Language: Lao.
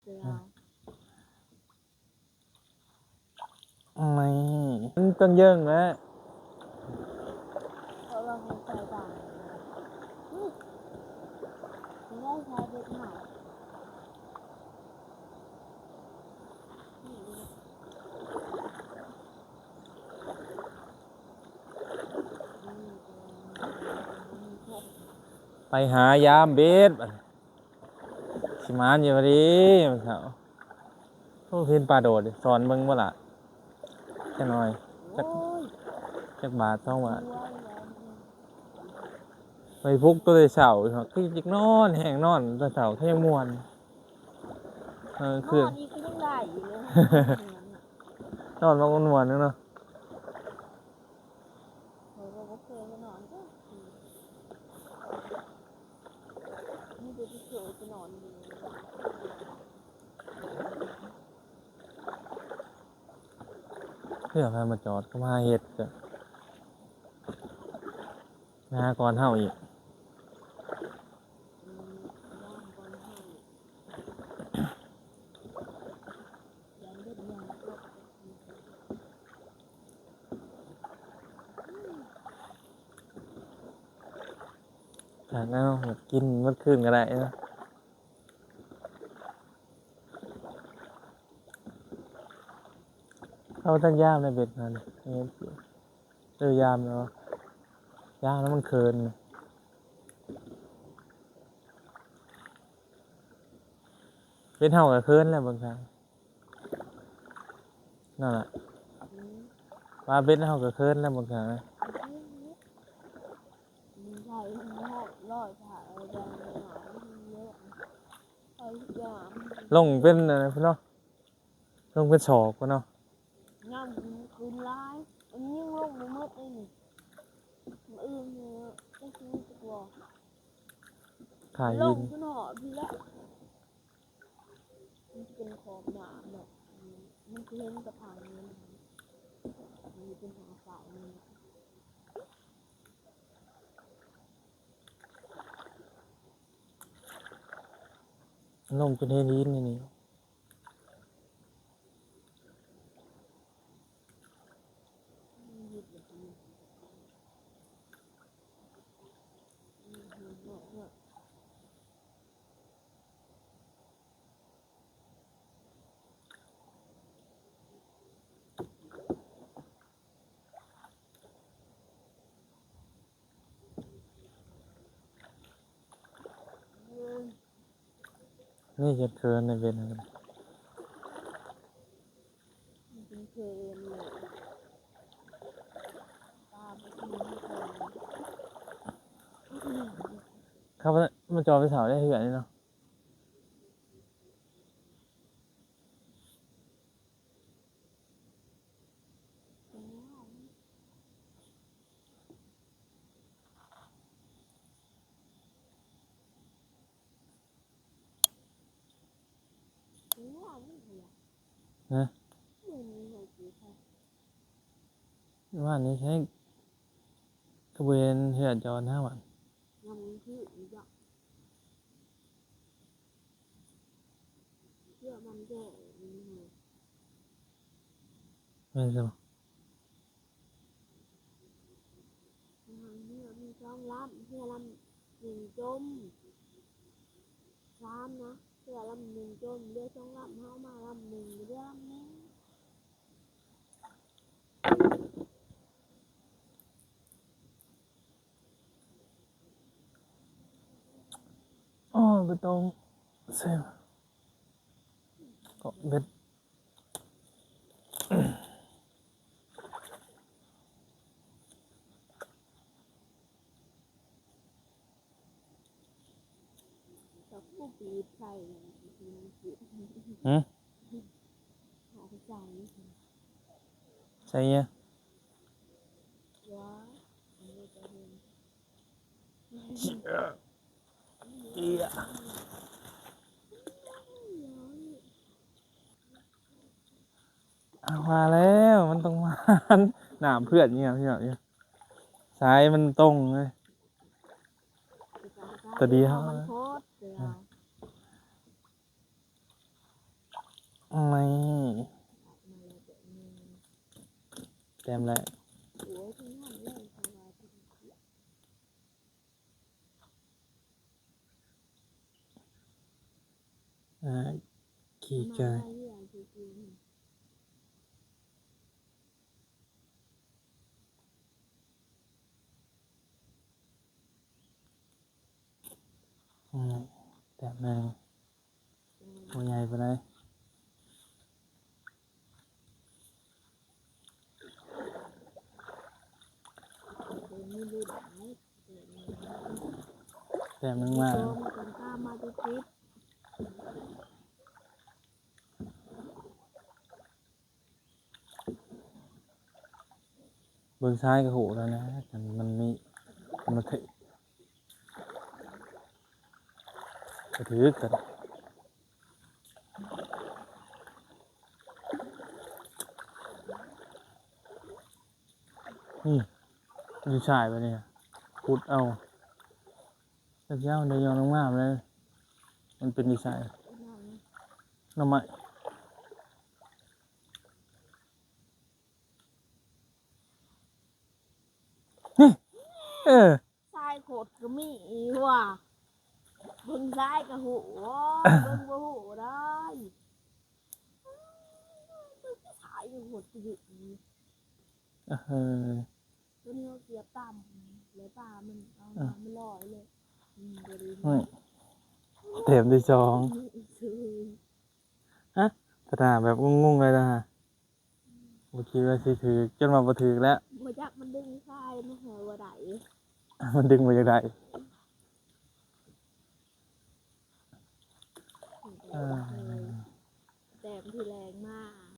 ແມ່ນ ມັນຕ້ອງເຢິງແຫຼະ. ເພາະວ່າມັນໃສ່ບາດ ອື ມັນໄດ້ໃຊ້ເບັດໃໝ່. ໄປຫາຢາມເບັດ ຊິມານຢູ່ບໍ່ດີແມ່ເຖົ້າ. ໂອ້ ເຫັນປາໂດດ ສອນເບິ່ງບໍ່ລະ ຈັກໜ່ອຍ ຈັກ ໂອ້ຍ ຈັກບາດ ສອງບາດ. ໄປປຸກໂຕແຕ່ເຊົ້າ ຄືຢາກນອນ ແຮງນອນແຕ່ເຊົ້າ ຄືຍັງມ່ວນ. ເອີ ຄື ນອນນີ້ຄືຍັງໄດ້ຢູ່ເລີຍ ນອນມັນມ່ວນໆ ເນາະ. ຂ້ອຍກໍບໍ່ເຄີຍມານອນຈັກເທື່ອ ມີແຕ່ໄປໂຈະໄປນອນຢູ່. ເພື່ອໃຜມາຈອດກໍມາເຮັດ ກໍມາກ່ອນເຮົາອີກ. ຄັກເນາະ ກິນໝົດຄືນກໍໄດ້ເນາະ. ເຮົາຕັ້ງຢາມໃນເບັດນັ້ນ ເອີ ຢາມແລ້ວ ຢາມແລ້ວມັນເຂີນ. ເບັດເຮົາກໍເຂີນແລ້ວບາງຄັ້ງ ນັ້ນລະ ວ່າເບັດເຮົາກໍເຂີນແລ້ວບາງຄັ້ງ. ລົງເປັນອັນນັ້ນພຸ້ນເນາະ ລົງເປັນສອກພຸ້ນເນາະ. ຍາມຄືນຫຼາຍ ອັນນີ້ຍັງລົງບໍ່ໝົດເລີຍນີ້ ມື້ອື່ນນີ້ຈັກຊິມີຈັກບໍ່ ຂາຍ ລົງຂຶ້ນຮອດພີ້ແຫຼະ. ມັນຊິເປັນຂອບໜ້າແບບ ມັນຊິເຫັນແຕ່ທາງນີ້ ມັນຊິເປັນທາງຊ້າຍມື. ລົງຈົນເຫັນຫີນນີ້. ນີ້ເຮັດເຂີນໃນເວັນ ເປັນເຂີນເລີຍ ປາບໍ່ກິນເຂີນ. ເຂົາມາຈອດໄປເຊົາໄດ້ເຮືອນນີ້ເນາະ. ຮະ? ວ່ານີ້ໃຊ້ ກະເວັນເຮືອຈອນຫາຫວັນ ຍາມມື້ຄືນນີ້ເຈົ້າ ເພື່ອມັນແກ່ ແມ່ນຊະບໍ່? ເຮືອມີສອງລຳ ເຮືອລຳໜຶ່ງຈົມ ສາມນະ ເຮືອລຳໜຶ່ງຈົມ ເຫຼືອສອງລຳ ເຮົາມາລຳໜຶ່ງ ເຫຼືອລຳໜຶ່ງ. ອໍ ໄປຕ້ອງເຊວ ເກາະເບັດ ເຈົ້າຄືບໍ່ປີດໃສ່ ຫື? ເອົາໃສ່ ໃສ່ຫຍັງ? ເອີ ເອີ ເອົາ ວ່າແລ້ວ ມັນຕ້ອງມາ ນ້ຳເພື່ອນຢູ່ ຢູ່ ຢູ່ ສາຍມັນຕົງເລີຍ ຕາດີເຮົາ ມັນໂພດ ເອີ ເອີ. ນີ້ ແຕ້ມແລກ ອ່າ ຂີ້ໄກ່ ອືມ ແຕ້ມໜຶ່ງ ບໍ່ໃຫຍ່ປານໃດ. ແຕ້ມໜຶ່ງມາ ເບິ່ງຊາຍກໍຮູ້ແລ້ວນະ ຄັນມັນມີ ມັນມາຖືກ ກະຖືກກັນ. ນີ້ ຢູ່ຊາຍບາດນີ້ ຂຸດເອົາ ຈັກຢາວໄດ້ຍ້ອນງາມເລີຍ. ມັນເປັນຢູ່ຊາຍ ໜໍ່ໄມ້ ນີ້ ເອີ ຊາຍຂົດກໍມີວ່າ ເບິ່ງຊາຍກໍຮູ້ ເບິ່ງບໍ່ຮູ້ໄດ້ ຊາຍກໍຂົດຢູ່ ເອີ ຕົວນີ້ເຮົາກຽບຕຳ ແລ້ວປາມັນເອົາມາ ມັນລອຍເລີຍ ອືມ ບໍ່ໄດ້ ໂອ້ຍ ແຕ້ມທີສອງ ອືມ ຮະ ຕາໜ້າແບບງົງໆເລີຍນະ ບໍ່ຄິດວ່າຊິຖືກ ຈົນວ່າບໍ່ຖືກແລ້ວ ບໍ່ຈັກມັນດຶງຊາຍມາໃຫ້ບໍ່ໄດ້ ມັນດຶງບໍ່ຢາກໄດ້ ເອີ ແຕ້ມທີແລກມາ.